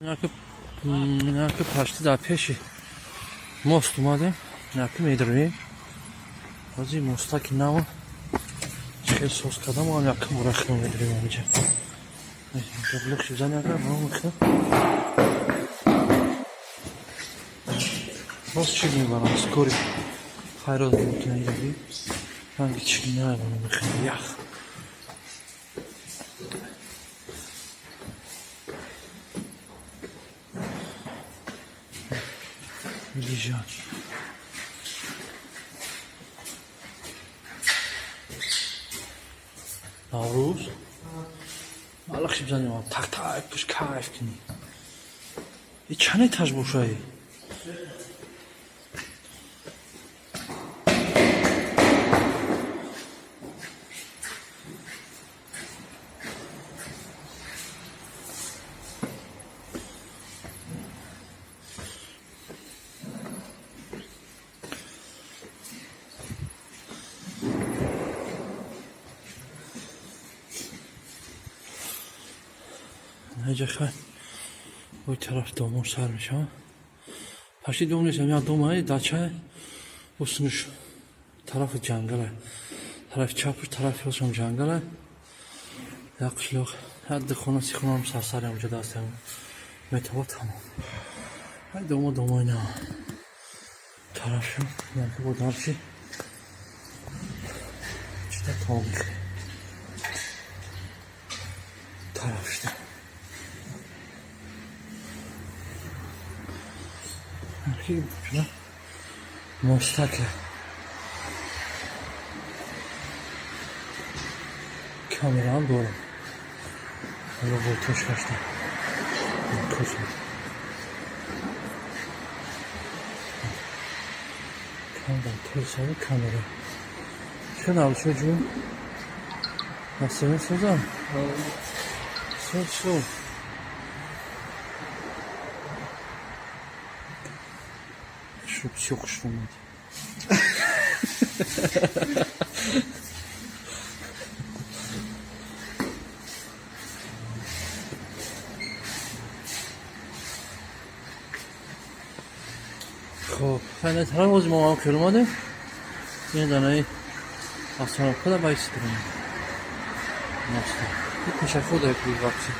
Инаки почти дар пеши мост омадем. Инаки медроем. Ҳозир мостаки нав хел соз кардам, ам якм бора хел медроем инҷа. Блок бизани, агар мехел. Боз чӣ мебарам? Скорый хайрот мекунад иҷаги. Ранги чӣ наебарам, мехел ях. Лежат. Наврӯз малахши бизанем, так так пуш кайф кунӣ. И чанд этаж бошаи? Инҷа хай, ой тараф домор сар мешавад. Почти дом нестам, як дома, дача, уснуш тарафи ҷангала. Тарафи чапуш, тарафи ростам ҷангала. Як қишлоқ, як ду хона, си хонаам сарсари онҷо дастам. Метава тамом. Ай домо домои нав. Тарафшу, як бо дарши. Чита тамом тарафшда. Мостака. Камераам дорам. Ҳало болтош гашта. Куҷо? Камера, камера. Чӣ навшо ҷун? Насиб созам? Соз, соз. Бисёр хушрӯ омад. Хоб, хайна тараф ҳозир мо ҳам хел омадем. Ин данаи остановкада байсидем. Моста. Пешохода вообще.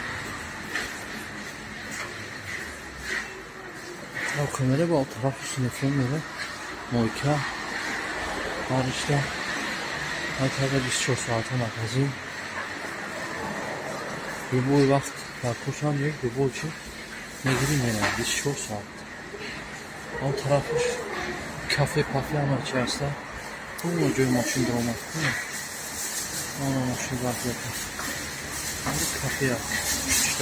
Тараф мере, ба тарафи синефон мере. Мойка. Баришта. Ай тарафа 24 соата магазин. Любой вақт дар кушан як любой чи мегири, мерам 24 соат. Он тарафаш кафе, пафе, ҳама чи ҳаста. Ҳама ҷои мошин даромад. Ана мошин вақт кафе аст.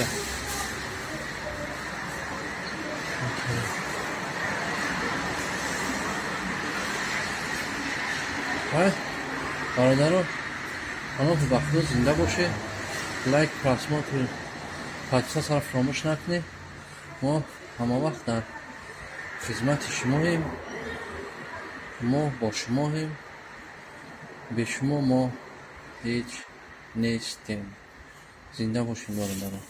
Ай, бародаро, паноҳи ба Худо, зинда бошед. Лайк, просмотр, подписаться фаромӯш накунед. Мо ҳама вақт дар хизмати шумоем. Мо бо шумоем. Бе шумо мо ҳеҷ нестем. Зинда бошед, бародаро.